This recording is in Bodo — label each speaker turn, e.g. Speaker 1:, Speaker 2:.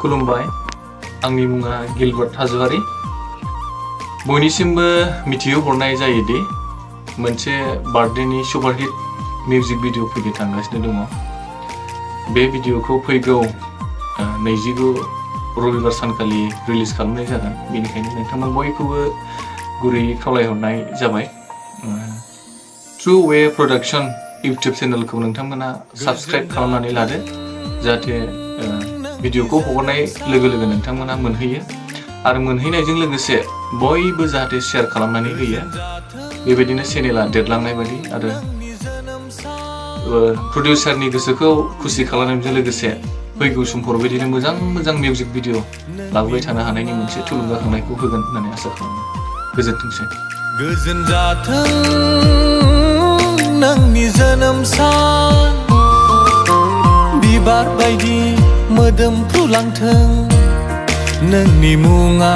Speaker 1: खुलुमबाय आंनि मुङा गिलबार्ड हाजवारी बयनिसिमबो मिथिहो हरनाय जायोदि मोनसे बार्थडेनि सुपारहिट मिउजिक भिडिअ फैनो थांगासिनो दङ बे भिडिअखौ फैगौ 29 रबिबार सानखालि रिलिज खालामनाय जागोन बेनिखायनो नोंथांमोन बयखौबो गुरैयै खावलायहरनाय जाबाय ट्रु वे प्रडाक्शन इउट्यूब चेनेलखौ नोंथांमोना साबस्क्राइब खालामनानै लादो जाहाथे भिडिअखौ हगारनाय लोगो लोगो नोंथांमोना मोनहैयो आरो मोनहैनायजों लोगोसे बयबो जाहाथे शेयार खालामनानै होयो बेबायदिनो चेनेला देरलांनाय बायदि आरो प्रडिउसारनि गोसोखौ खुसि खालामनायजों लोगोसे फैगौ समफोराव बिदिनो मोजां मिउजिक भिडिअ लाबोबाय थानो हानायनि मोनसे थुलुंगाखांनायखौ होगोन होननानै आसा खालामो गोजोनथोंसै
Speaker 2: गोजोन जाथों नोंनि जोनोम सान बिबार बायदि मोदोमफ्रुलांथों नोंनि मुङा